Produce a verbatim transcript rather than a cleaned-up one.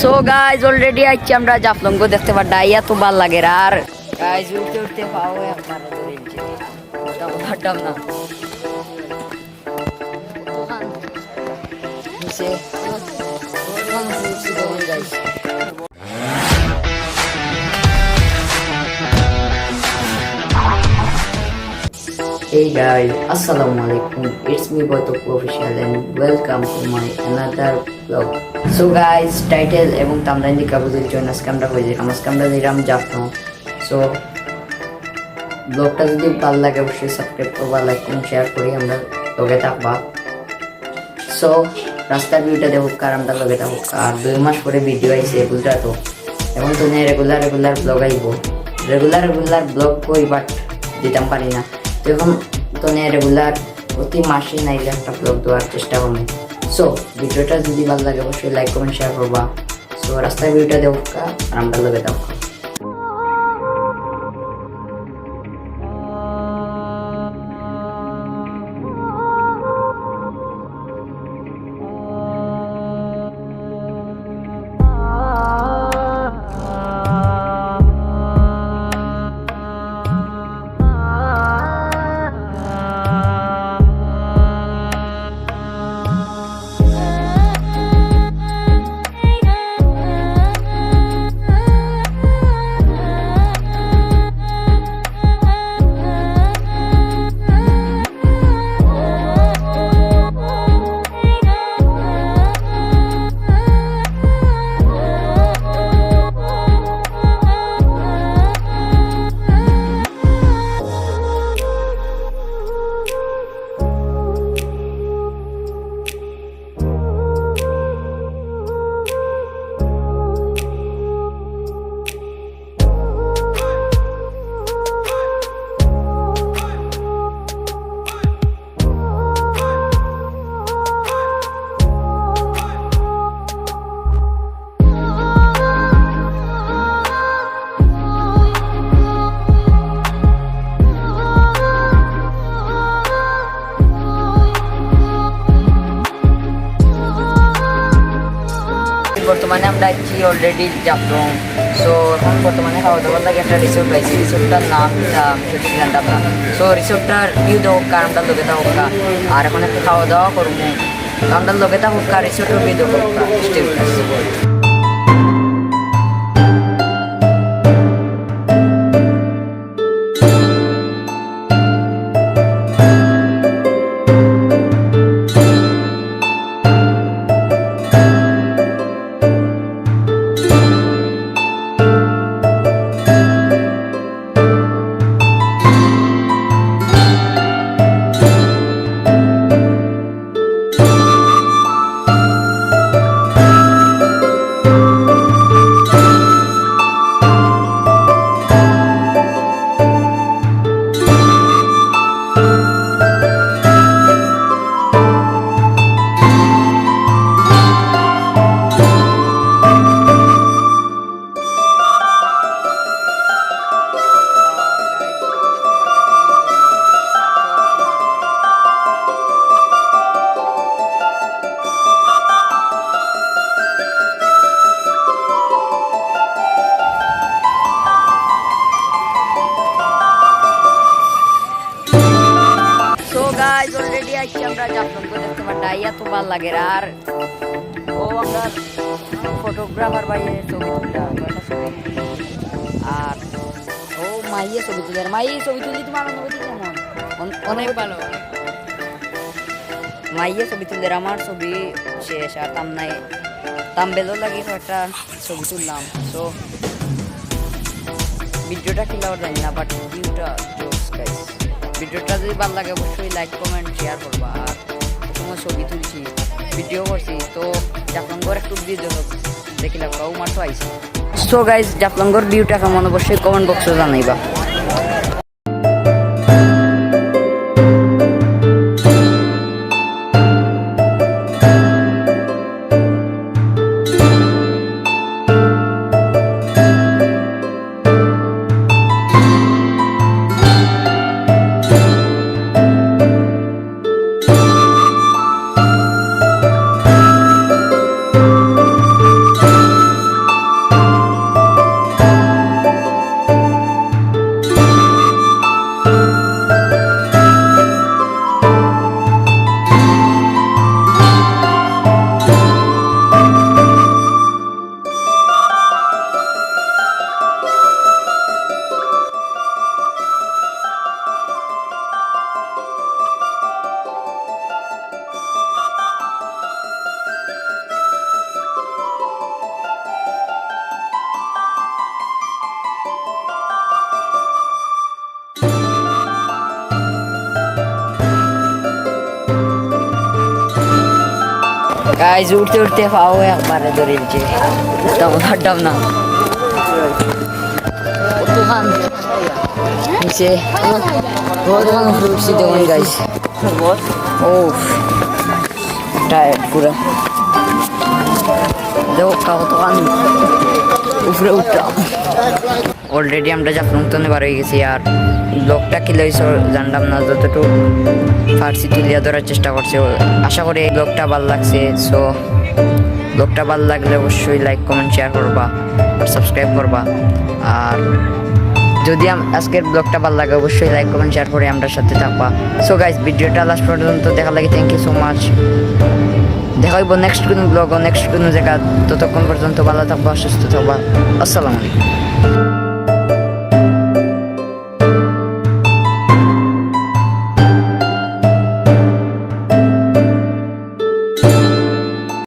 So guys, already আইছি আমরা জাফলংগো, দেখতে পাররা, আইয়া তো ভালা লাগের। আর guys, উঠতে উঠতে পাও একবারে ধরে নিছে, উঠতাম পারতাম না। নিচে। Guys। Hey guys, আসসালামু আলাইকুম। It's me Boy Topu Official and welcome to my another vlog. So guys, title এবং thumbnail দেখিয়া বুঝি গেছো আজকে আমরা কই যাইরাম। আজকে আমরা যাইরাম জাফলং। So vlogটা যদি ভালা লাগে অবশ্যই subscribe করবা, like, comment, share করি আমরার লগে থাকবা। So রাস্তার viewটা দেখউক্কা আর আমরার লগে থাকউক্কা। আর দুই মাস পরে video আইছে, বুঝরা তো। এখন তো নে regular regular vlog আইবো, regular regular vlog কই, but দিতাম পারি না। তো এখন তো নে regular প্রতি মাসে নাইলে একটা vlog দেওয়ার চেষ্টা করমু। So videoটা যদি ভালা লাগে অবশ্যই like, comment, share করবা। So রাস্তার viewটা দেখউক্কা আর আমরার লগে থাকউক্কা। বর্তমানে আমরা আইছি already জাফলং। So এখন বর্তমানে খাওয়া দাওয়ার লাগি একটা resort পাইছি, resortটার নাম, আহ, সঠিক জানতাম না। So resortটার view দেখউক্কা, আমরার লগে থাকউক্কা। আর এখন একটু খাওয়া দাওয়া করমু, আমরার লগে থাকউক্কা, resortর view দেখউক্কা। Stay with us। So guys, already আইছি আমরা জাফলং, দেখতে পাররা, আইয়া তো ভালা লাগের। আর ও আমরার photographer ভাইয়ে ছবি তুলরা, কয়টা ছবি। আর ও মাইয়ে ছবি তুলের, মাই ছবি তুলি তোমার অনুভূতি কেমন? অন-, অনেক অনুভূতি? ভালো। মাইয়ে ছবি তুলের, আমার ছবি শেষ, আর thumbnail, thumbnailও লাগি কয়টা ছবি তুললাম। So videoটা কিলা অর জানি না, but viewটা জোস, guys। Videoটা যদি ভালা লাগে অবশ্যই like, comment, share করবা। আর সময় ছবি তুলছি, video করছি, তো জাফলংগর একটু view দেখো, দেখিলাউক্কা, ও মাত্র আইছি। So guys, জাফলংগর viewটা কেমন অবশ্যই comment boxও জানাইবা। গাইস, উঠতে উঠতে পাও একবারে ধরিলছে। তো পারতাম না। অতখান নিচে, অতখান উপরে উঠছি দেখুন গাইস। ও, টায়ার্ড পুরা। দেখো, কতখান উপরে উঠলাম। অলরেডি আমরা জাফলং তনে বার হয়ে গেছি। আর ব্লগটা কি লইছো জানলাম না, যতটুকু পারছি তুলিয়া ধরার চেষ্টা করছি। আশা করি এই ব্লগটা ভালো লাগছে। সো ব্লগটা ভালো লাগলে অবশ্যই লাইক, কমেন্ট, শেয়ার করবা আর সাবস্ক্রাইব করবা। আর যদি আম- আজকের ব্লগটা ভালো লাগে, অবশ্যই লাইক, কমেন্ট, শেয়ার করে আমরা সাথে থাকবা। সো গাইস, ভিডিওটা লাস্ট পর্যন্ত দেখার লাগি থ্যাংক ইউ সো মাচ। দেখা হইব নেক্সট কোনো ব্লগ, নেক্সট কোনো জায়গা। ততক্ষণ পর্যন্ত ভালো থাকবা, সুস্থ থাকবা। আসসালামু আলাইকুম।